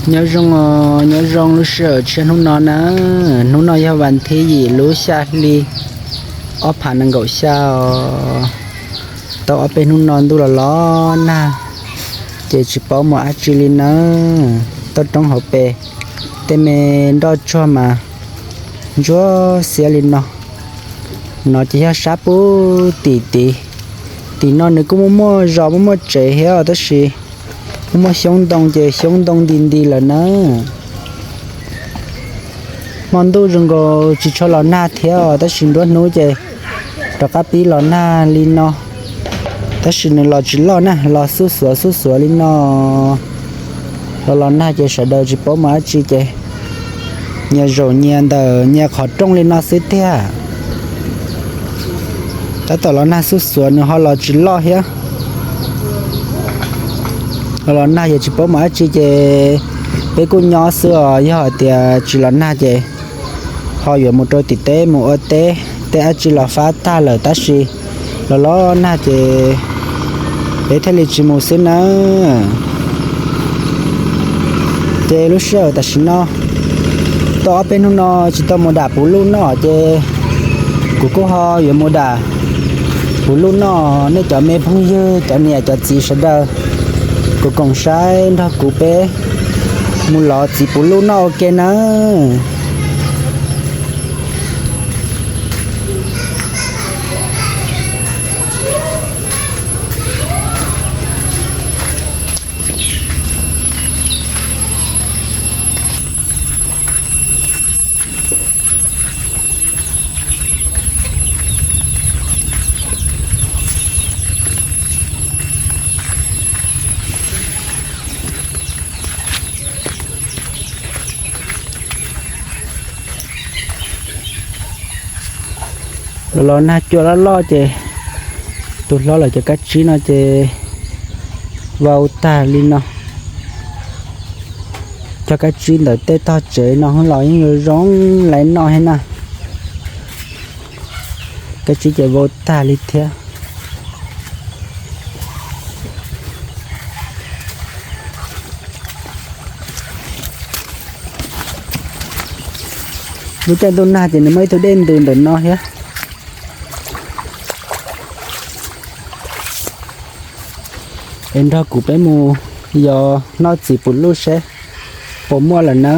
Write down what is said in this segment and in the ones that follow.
Nyob zoo os, nyob zoo lub sij hawm tshiab hnub no na. Hnub no yog vas thib yim lub xya hli ob phav nees nkaum xya os. Tau ob peb hnub no ntuj los los nag, ces tsis paub mus dab tsi li nawb. Toj roob hauv pes tej me nroj tsuag mas ntsuab xiab li no. No ces yog sab pub tim tid. Tim no nws kuj muaj muaj zos muaj muaj tsev thiab tab sis muaj muaj xyoob ntoo ces xyoob ntoo nti nti lawm na. Hmo ntuj zoo nkaus tsis tshua los nag thiab os, tab sis nruab hnub ces rov qab pib los nag li no. Tab sis nws los tsis loj na, los xuj xuav xuj xuav li no. Los los nag ces sawv daws tsis paub mus dab tsi ces nyias zaum nyias ntawm nyias qhov rooj li no xwb tiag. Tab tom los nag xuj xuav nws ho los tsis loj thiab. Los los nag ces tsis paub mus dab tsi ces peb kuj nyob xwb os. Yog hais tias tsis los nag ces ho yuav mus rau tim teb mus ua teb, tej dab tsi los fab tag lawm tab sis los los nag ces peb thiaj li tsis mus xwb nawb. Ces lub sij hawm tam sim no tau ob peb hnub no tsis tau mus dam puv luj noj ces kuv kuj ho yuav mus dam puv luj noj. Nej cov me phooj ywg cov niam cov txiv sawv daws, kuv koom saib nrog kuv peb mus lov txiv puv luj noj ua ke nawb. Los los nag cua loj loj ces tus hlob lawv cov kab tsib no ces vau tag li no. Cov kab tsib ntawm tej tog tsev no los yeej zoo zoo laiv noj thiab na. Kab tsib ces vau tag li thiab. Lub caij ntuj nag ces nws muaj ib tug dej ntws ntawm no thiab. Es nrog kuv peb mus yos noj txiv puv luj seb puas muaj lawm na.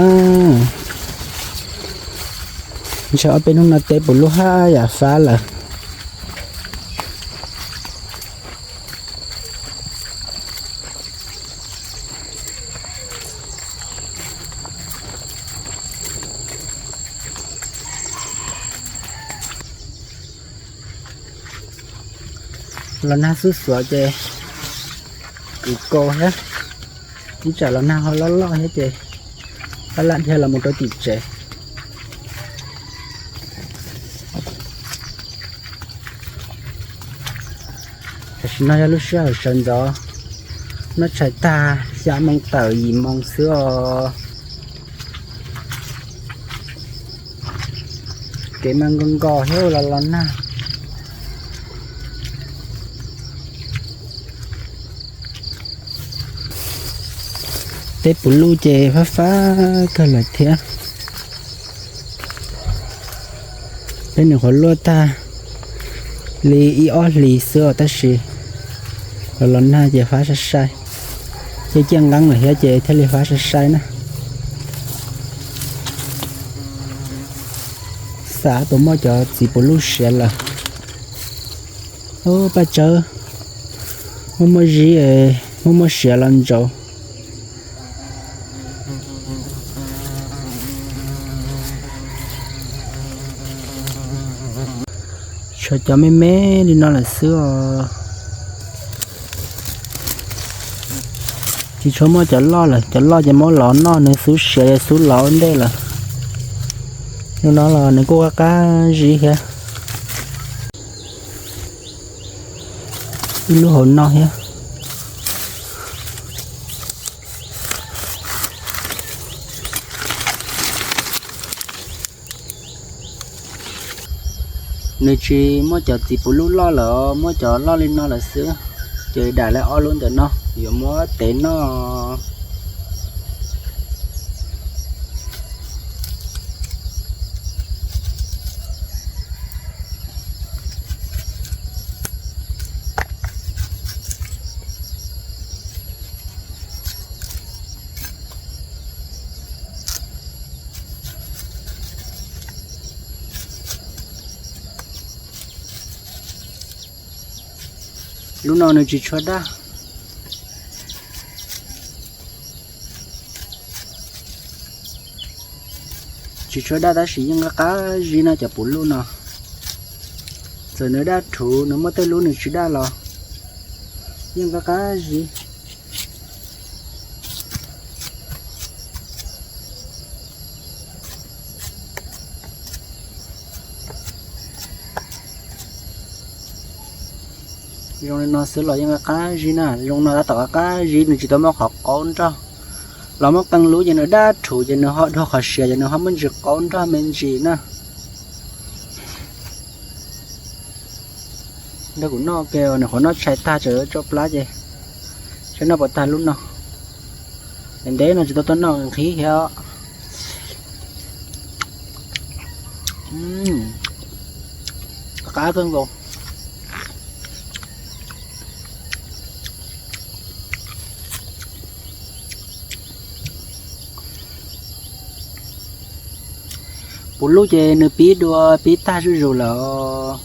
Ntshe ob peb hnub no teb puv luj haj yam fab lawm. Los nag xub xuav ces kuv kaus thiab, ib tsam los nag ho loj loj thiab ces pab lam dhia los mus rau tim tsev. Tam sim no yog lub sij hawm sawv ntxov, noj tshais tag xya moo tawm yim moo xwb os. Kev mas nkos nkos thiab los los nag. Teb puv luj ces fab fab kawg lawm thiab. Peb nws qhuav luaj tag li ib ob hlis xwb os, tab sis los los nag ces fab sai sai. Ces ciaj nqeeb lawm thiab ces thiaj li fab sai sai na. Xav puas muaj cov txiv puv luj siav lawm. Ub, Paj Tsawb, muaj muaj zib, muaj muaj siav los ntsaus. Tshuav cov me me li no lawm xwb os. Tsis tshua muaj cov loj lawm, cov loj ces muab lov noj, nws xub siav ces xub lov ua ntej lawm. Lub no los nws kuj qab qab zib thiab. Ib lub hauv no thiab. Nws tsis muaj cov txiv puv luj loj lawm, muaj cov loj li no lawm xwb. Ces dam li ob lub ntawm no yuav muab tev noj. Lub no nws tsis tshua daj, tsis tshua daj tab sis yeej qab qab zib no cov puv luj no. Txawm nws daj rhuv, nws muaj tej lub nws tsis daj los yeej qab qab zib. Zoo li no xwb los yeej qab qab zib na, zoo no tab tom qab qab zib, nws tsis tau muaj qhov qaub nrog. Los muab qee lub ces nws daj rhuv ces nws ho dhuav qhov siav ces nws ho muaj ntsis qaub nrog me ntsis na. Nrog kuv noj ke, nws qhuav noj tshais tag tseem yuav tsau plab ces saib noj puas tag lub no. Ntev no tsis tau tuaj noj nqhis thiab. Qab kawg nkaus. Puv luj ces nws pib dua pib tag zuj zus lawm.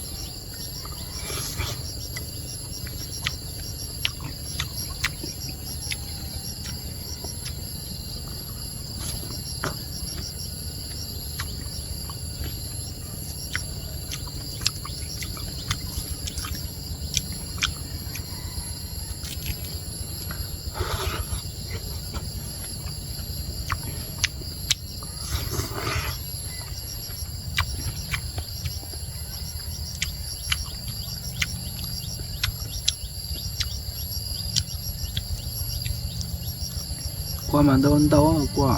Kua mas ntau ntau kua.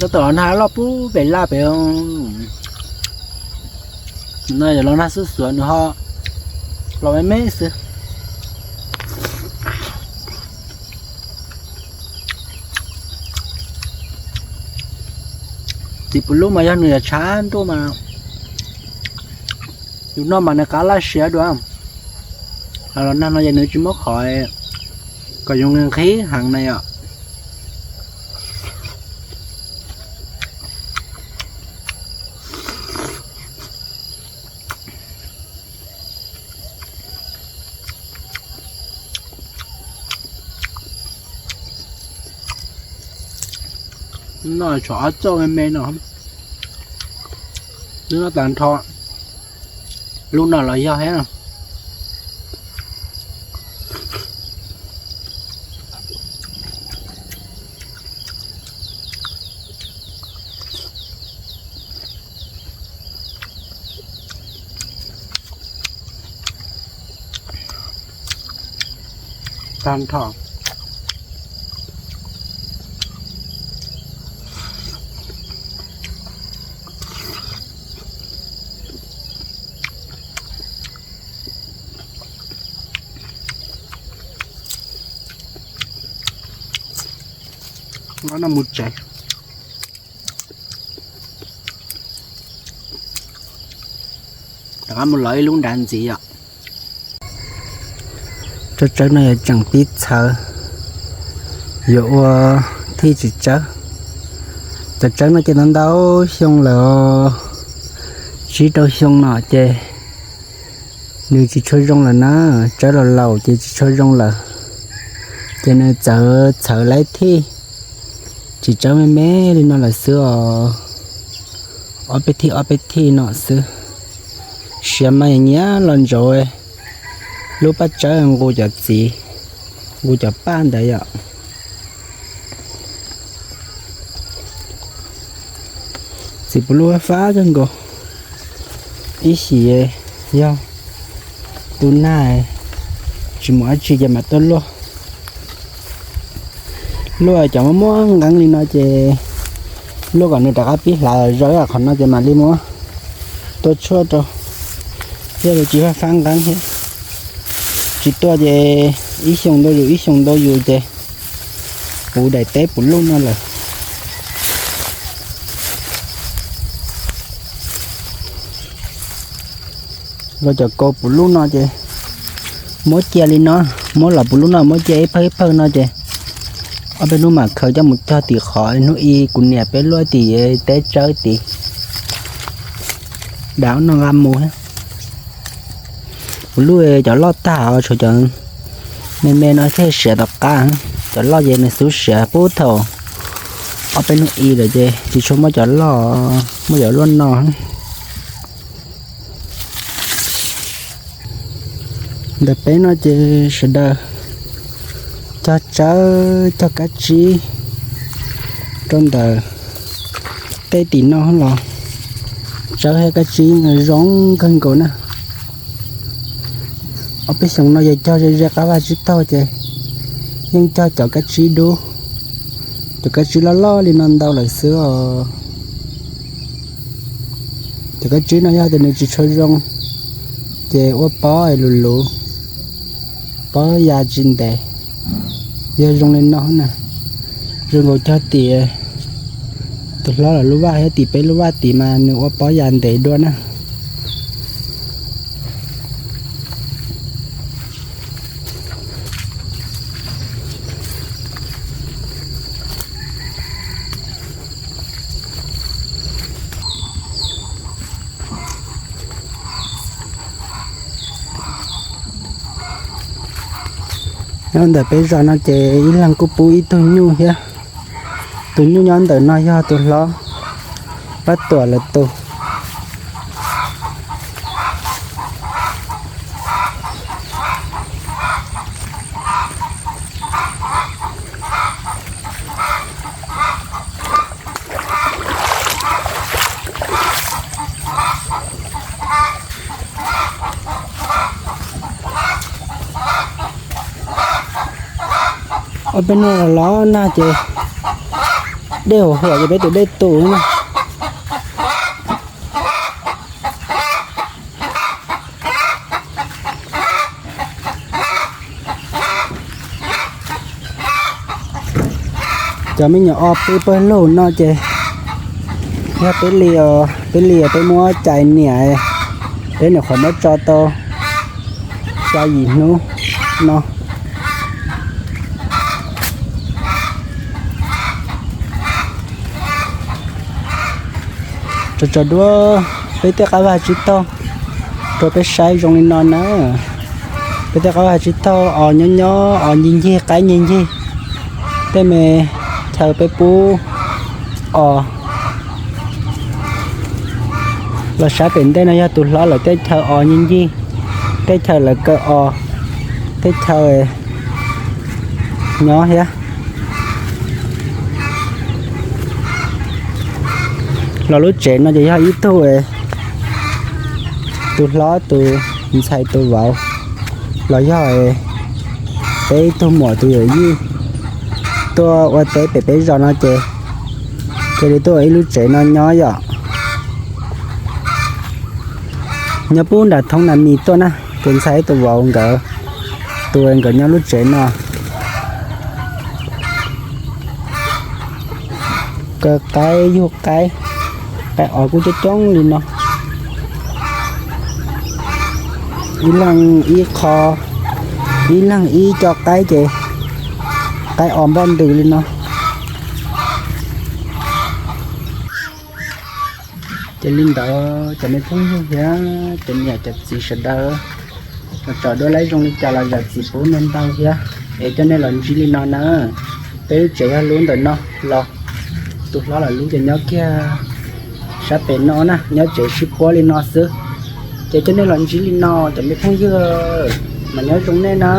Tab tom los nag loj pub pem laj pem. No yog los nag xub xuav nws ho los me me xwb. Txiv puv luj mas yog nws yuav tshav ntuj mas yus noj mas nws qab laj siab dua. Los nag no ces nws tsis muab qhov kom yus nqhis heev na yom. Noj tshov ob txoj me me no, lub no tag nrho, lub no los yog thiab. Tag nrho. Mus tsev, rov qab mus lov ib lub nrad ntxiv yom. Tsawb tsawb no yuav tseem pib txhawv, yuav ua thij tsis tsawb. Cov tsawb no ces ntau ntau xyoo lawm, tsib rau xyoo no ces nws tsis tshua zoo lawm na. Tsawb laus laus ces tsis tshua zoo lawm, ces nws txawv txhawv laib thij, tsis tsawb me me li no lawm xwb os. Ob peb thij ob peb thij no xwb. Siav mas nyiam los ntsoov lub paj tsawb nqus cov txiv, nqus cov paj ntawd yom. Txiv puv luj fab kawg nkaus. Ib xyim yog tu nag tsis mus dab tsi ces mam tuaj luaj. Luaj cov muaj muaj nqeeb li no ces luaj kom nws rov qab pib hlav zog ib yam qhov no ces mam li muab tua tshuaj rau, thiaj li tsis fab fab nqeeb thiab. Tsis tuaj ces ib xyoo ntau yus ib xyoo ntau yus ces puv daim teb puv luj no lawm. Los cov kau puv luj no ces muab cia li no. Muab los puv lub no muab cia ib phawj ib phawj no ces ob peb hnub mam khaws coj mus cog tim qhov hnub i kuv niam peb luaj tim teb tsawb tid. Dam no nqa mus. Kuv lub cov loj tag os, tshuav cov me me no thiaj siav tom qab. Cov loj ces nws xub siav puag thaum ob peb hnub i lawm ces tsis tshua muaj cov loj, muaj cov luaj no. Ntawm peb no ces sawv daws cog tsawb cog kab tsib rau ntawm tej tim no los tsawb thiab kab tsib zoo kawg nkaus na. Ob peb xyoos no yog cog ze ze qab vaj tsib taug ces yeej cog cov kab tsib dub, cov kab tsib loj loj li no ntau lawm xwb os. Cov kab tsib no yog tias nws tsis tshua zoo ces ua pob luv luv, pob ya tsis ntev. Yog zoo li no na, zoo nkaus cog tim tus hlob lawv lub vaj thiab tim peb lub vaj tid mas nws ua pob ya ntev dua na. Nyob ntawm peb zos no ces ib leeg kuj pub ib tug nyuj thiab. Tus nyuj nyob ntawm no yog tus hlob Pab Tuam lawv tus. Ob peb hnub los los nag ces dej huam huam ces peb tus dej tus na. Cov me nyuam os pw pawg lug no ces yog peb li, peb li peb muab cais niam, peb nyuam qhuav muab tso tau xya yim hnub no. Tso tso duab, peb tej qab vaj tsib taug rau peb saib zoo li no na. Peb tej qab vaj tsib taug os nyob nyob os ncig ncig qaib ncig ncig. Tej me chaw peb pub os. Los sab pem ntej no yog tus hlob lawv tej chaw os ncig ncig, tej chaw lawv kaw os, tej chaw nyob thiab. Los lub tsev no ces yog ib tug tus hlob tus ntxhais tus vauv los yog peb ib tug muam tus yawm yij tuaj ua teb pem peb zos no ces cia li tuaj ua ib lub tsev no nyob yom. Nyob pub nram thoob Nas Mis tuaj na, tus ntxhais tus vauv nkawd, tus nkawd nyob lub tsev no. Kaw qaib yug qaib, qaib os kuj coob coob li no. Ib leeg ib qho, ib leeg ib co qaib ces qaib os npoj ntws li no. Ces li ntawd cov me phooj ywg thiab cov niam cov txiv sawv daws, los tsom duab laib zoo li cas los zam txim pub nej ntau thiab, es coj nej los ntsib li no na. Peb lub tsev yog lub ntawm no los, tus hlob lawv lub ces nyob kiag sab pem no na, nyob tsev sib puab li no xwb. Ces coj nej los ntsib li no cov me phooj ywg, mas nyob zoo nej na.